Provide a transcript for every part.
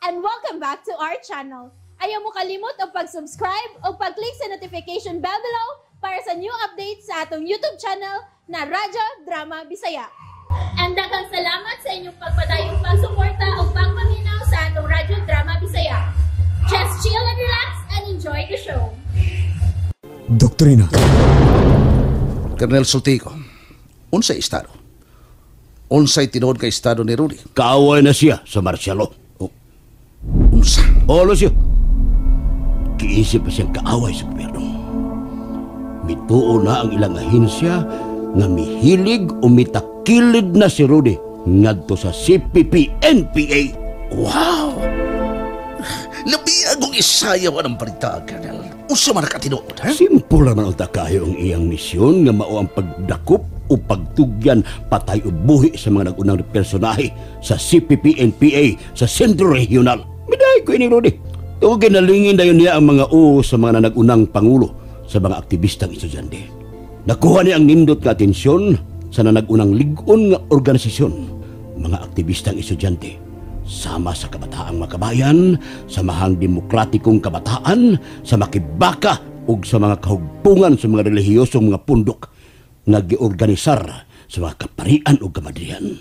And welcome back to our channel. Ayaw mo kalimot og pag-subscribe o pag-click sa notification bell below para sa new updates sa atong YouTube channel na Radyo Drama Bisaya. And daghang salamat sa inyong pagpadayong pagsuporta o pagpaminaw sa atong Radyo Drama Bisaya. Just chill and relax and enjoy the show. Doktrina. Colonel Sultico, unsay estado? Unsay tinuod kay estado ni Rudy? Kaaway na siya sa martial law. Oh, unsa? O, Lucio. Giisip pa siyang kaaway sa gobyerno. Mituo na ang ilang ahensya nga mihilig o mitakilid na si Rudy ngadto sa CPP-NPA. Wow! Labi akong isayaw ang balita, Colonel. Unsa man nakatinuod, ha? Simple naman unta kayo ang iyang misyon nga mao ang pagdakop o pagtugyan patay o buhi sa mga nag-unang personahe sa CPP-NPA sa Sentro Regional. Midahay ko ini, Rudy. Tungod kay nalingin dayon niya ang mga oo sa mga nag-unang pangulo sa mga aktivistang estudyante. Nakuha niya ang nindot nga atensyon sa nanag-unang lig-on nga organisasyon, mga aktivistang estudyante, sama sa kabataang makabayan, sa mahang demokratikong kabataan, sa makibaka ug sa mga kahugpungan sa mga relihiyosong mga pundok nga giorganisar sa mga kaparian ug kamadrihan.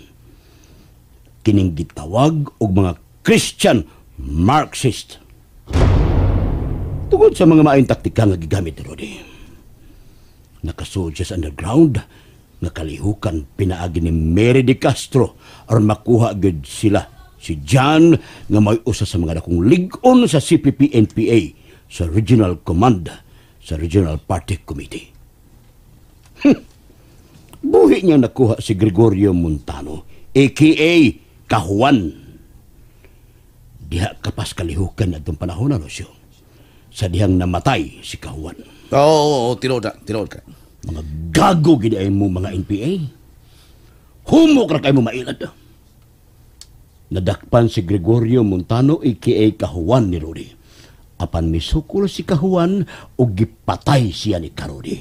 Kining gitawag og mga Christian Marxist. Tungod sa mga maayong taktika nga gigamit ni Rudy, nakasuod siya sa underground nga kalihukan pinaagi ni Mary de Castro aron makuha gyud sila si John nga may usa sa mga dakong lig-on sa CPP-NPA sa Regional Command sa Regional Party Committee. Buhi niya nakuha si Gregorio Montano, a.k.a. Kahuan. Diha kapas kalihukan atong panahon na, Lucio, sa dihang namatay si Kahuan. Oo, tinuod na, tinuod ka. Mga gago gid ay mo mga NPA. Humok ra kay mo mailad. Nadakpan si Gregorio Montano, a.k.a. Kahuan ni Rudy. Apan misukol si Kahuan o gipatay siya ni Karudi.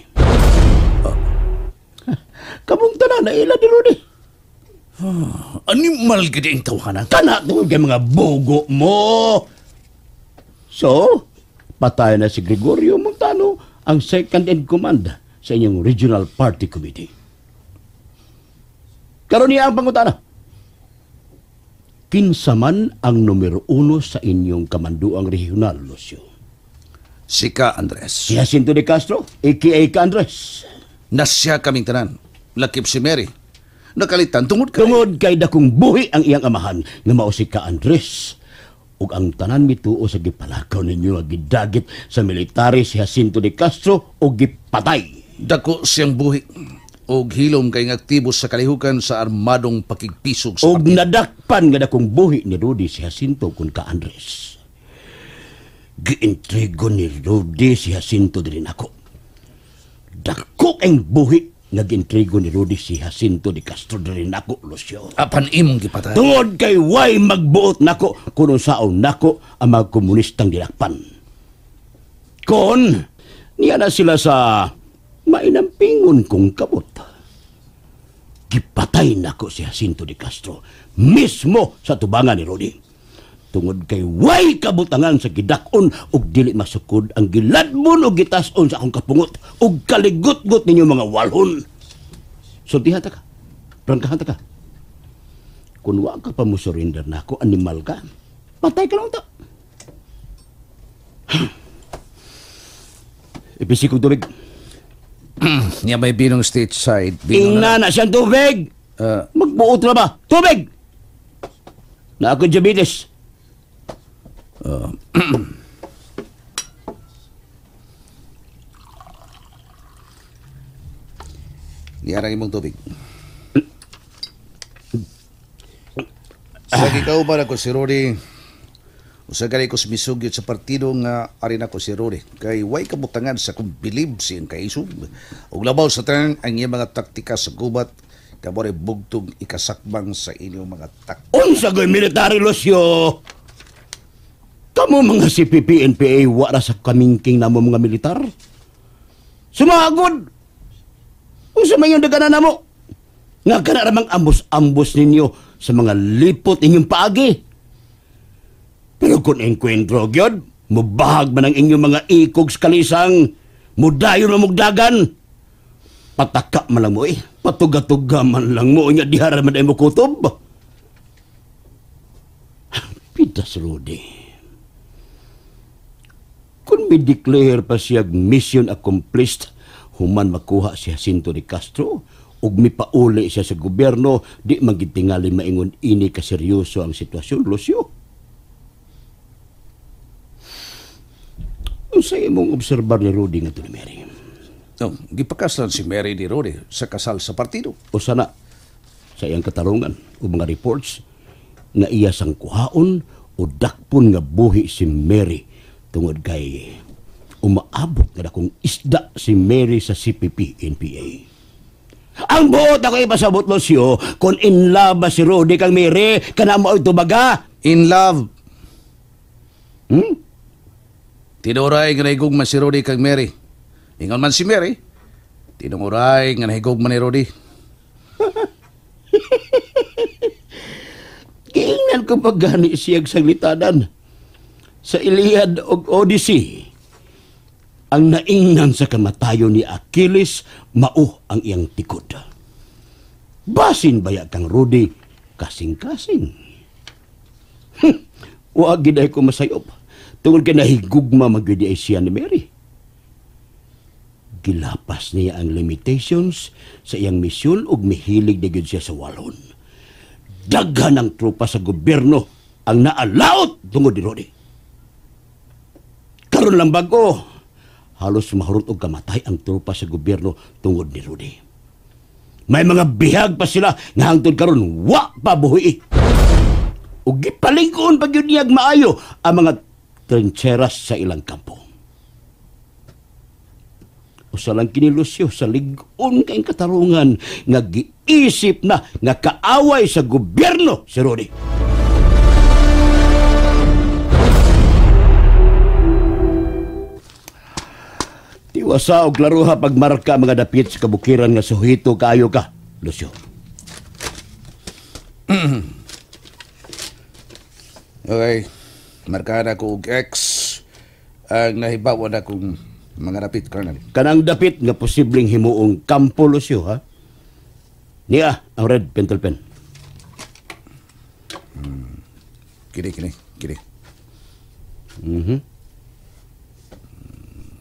Kamong tanan na ila ni Rudy. Animal gid ang tawhana. Kana tungod kay mga bogo mo. So, patay na si Gregorio Montano, ang second in command sa inyong Regional Party Committee. Karon niya ang pangutana. Kinsa man ang numero 1 sa inyong kamanduang regional, Lucio? Si Ka Andres. Si Jacinto de Castro, a.k.a. Ka Andres. Nasya kaming tanan. Lakip si Mary. Nakalitan tungod kay... Tungod kay dakong buhi ang iyang amahan nga mao si Ka Andres. Ug ang tanan mituo sa gipalakaw ninyo nga gidagit sa military si Jacinto de Castro o gipatay. Dako siyang buhi og hilom kay nga aktibo sa kalihukan sa armadong pakigpisog sa og partido. Nadakpan nga dakong buhi ni Rudy si Jacinto kun Ka Andres. Giintrigo ni Rudy si Jacinto diri nako. Dako ang buhi nga giintrigo ni Rudy si Jacinto de Castro diri nako, Lucio. Apan imong gipatay. Tungod kay way magbuot nako kun unsaon nako ang mga komunistang gilakpan. Kon niya na sila sa mainampingon kong kabot. Gipatay nako si Jacinto de Castro mismo sa tubangan ni Rudy. Tungod kay way kabutangan sa gidak-on ug dili masukod ang giladmon ug gitas-on sa akong kapungot ug kaligot-got ninyo mga walhon. Sultihan ta ka. Prangkahan ta ka. Kung wa ka pa mo surrender nako, animal ka. Patay ka lang ta. Ipisi kong tubig. Niya may binong stateside. Binong Ingna na siyang tubig! Magbuot na ba? Tubig! Na ako diabetes. Niarang imong tubig. Sa gikauban ako si Rudy. Usa gani ko sumisugyot sa partido nga ari nako si Rudy. Kay way kabutangan sa kong bilib siyang kaisog. Ug labaw sa tanan ang iyang mga taktika sa gubat kamo rin bugtong ikasakbang sa inyong mga taktika. Unsa goy military, Lucio? Kamo mga CPP, NPA, wala sa kamingking namo mga militar. Sumagod! Unsa man yung daganan namo? Nga kana ramang ambos-ambos ninyo sa mga lipot inyong paagi. Pero kung enkwentro gyud, mubahag man ang inyong mga ikog sa kalisang, mudayon mamugdagan. Pataka man lang mo eh. Patuga-tuga man lang mo nga dihara man ay mo kutob. Pitas Rudy. Kung mi-declare pa siya mission accomplished, human makuha si Jacinto de Castro, ug mipauli siya sa gobyerno, di man gid tingali maingon ini kaseryoso ang sitwasyon, Lucio. Unsa imong obserbar ni Rudy nga ni Mary? No, gipakaslan si Mary ni Rudy sa kasal sa partido. O sana, sa iyang katarungan o mga reports, nga iya sang kuhaon o dakpon nga buhi si Mary tungod kay umaabot nga dakong isda si Mary sa CPP-NPA. Ang buot ako ipasabot, Lucio, kung in love ba si Rudy kang Mary, kana mo tubaga? In love. Tinuray nga nahigugma si Rudy kang Mary. Ingon man si Mary, tinuray nga nahigugma ni Rudy. Giingnan ko paggani siyag saglitanan. Sa Iliad og Odyssey, ang naingnan sa kamatayon ni Achilles, mao ang iyang tikod. Basin baya kang Rudy, kasing-kasing. Wa gid ay ko masayop. Tungod kay nahigugma magyud ay siya ni Mary. Gilapas niya ang limitations sa iyang misyon ug mihilig na gyud siya sa walon. Daghan ang tropa sa gobyerno ang naalaot tungod ni Rudy. Karon lang bago, halos mahurot og kamatay ang tropa sa gobyerno tungod ni Rudy. May mga bihag pa sila nga hangtod karon wa pa buhi. Ug gipalig-on pa gyud niyag maayo ang mga trincheras sa ilang kampo. Usa lang kini Lucio sa lig-on kay katarungan nga giisip na nga kaaway sa gobyerno si Rudy. Tiwasa og klaruha pagmarka mga dapit sa kabukiran nga suhito kaayo ka, Lucio. Okay, markahan ako og X ang nahibawan akong mga dapit, Colonel. Kanang dapit nga posibleng himuong kampo, Lucio, ha? Niya, ang red pencil pen. Kini.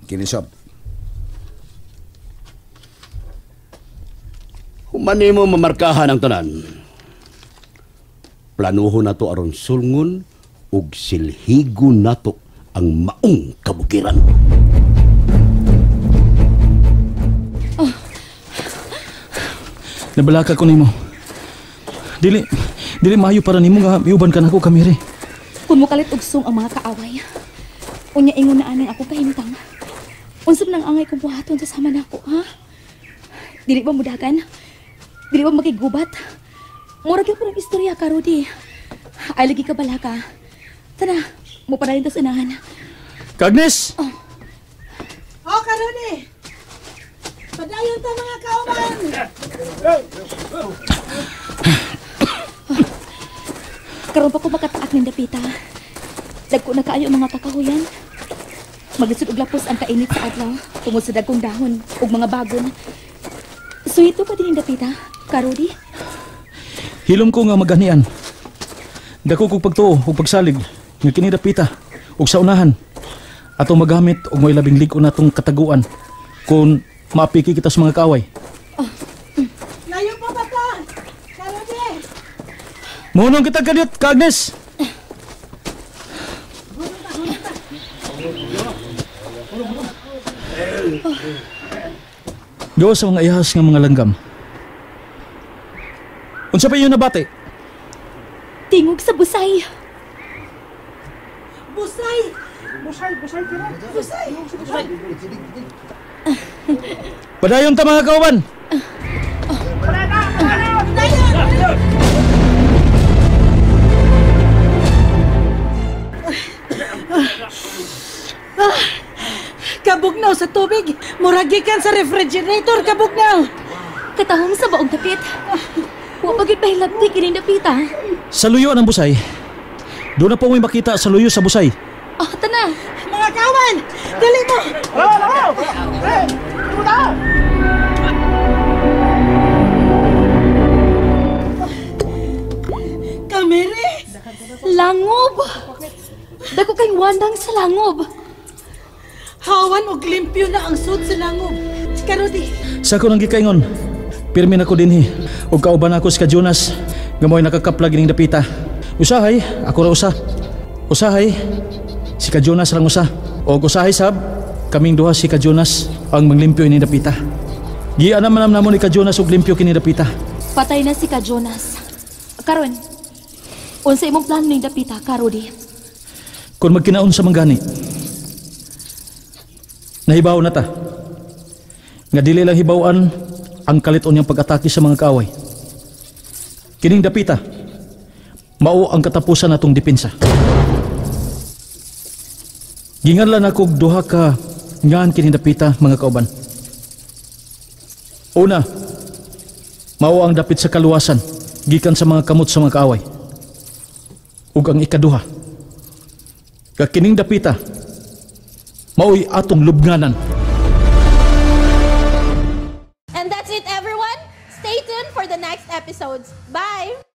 Kini sob. Humani mo mamarkahan ang tanan. Planuho nato aron sulngon ug silhigon nato ang maong kabukiran. Oh. Nabalaka ko nimo. Dili maayo para nimo nga miuban ka nako kamiri. Kun mokalit og sung ang mga kaaway. Unya ingon na aning ako kahimtang. Unsa man ang angay kong buhaton sa sama nako, ha? Dili ba mudagan? Dili ba makigubat? Mura gyud parang istorya ka, Rudy. Ay lagi ka balaka. Tara, mo padayon ta sa unahan. Kagnes! Oh. Oh, ka Rudy. Padayon ta mga kauban. Karon pa ko makataak ning dapita. Dagko na kaayo ang mga kakahuyan. Maglisod og lapos ang kainit sa adlaw tungod sa dagkong dahon ug mga bagon. Suhito pa din dapita, Karudi. Hilom ko nga maganian. Dako kog pagtuo ug pagsalig nga kini dapita ug sa unahan atong magamit og may labing lig-on natong kataguan kung maapiki kita sa mga kaaway. Oh. Layo pa ba ta? Karudi. Munong kita kadiyot, Ka Agnes. Gawa sa mga ihas nga mga langgam. Unsa pa yun nabati? Tingog sa busay. Busay! Busay, busay, busay! Busay! Padayon ta mga kauban! Padayon! Kabugnaw sa tubig! Murag gikan sa refrigerator, kabugnaw! Katahom sa baong dapit. Wa pa gyud pahilabti kining dapita. Sa luyo ng busay, Doon na po may makita sa luyo sa busay. Ah, tana. Mga kawan, dali mo. Kamere. Langob. Dako kay wandang sa langob. Hawan og limpyo na ang sud sa langob. Karodi. Sa ako nang gikaingon, pirmi na ko dinhi. Ug kauban ako si ka Jonas, nga mo'y nakakaplag ining dapita. Usahay, ako ra usa. Usahay, si ka Jonas lang usa. Og usahay sab, kaming duha si ka Jonas ang manglimpyo ining dapita. Gianam man namo ni ka Jonas og limpyo kini dapita. Patay na si ka Jonas. Karon, unsa imong plano ning dapita ka, Rudy? Kung magkinaon sa manggani, nahibaw na ta. Nga dili lang hibaw-an ang kalit-on niyang pag-atake sa mga kaaway. Kining dapita, mao ang katapusan natong depensa. Ginganlan ako og duha ka ngan kining dapita, mga kauban. Una, mao ang dapit sa kaluwasan gikan sa mga kamot sa mga kaaway. Ug ang ikaduha, kakining dapita, mao'y atong lubnganan. And that's it, everyone. Stay tuned for the next episodes. Bye!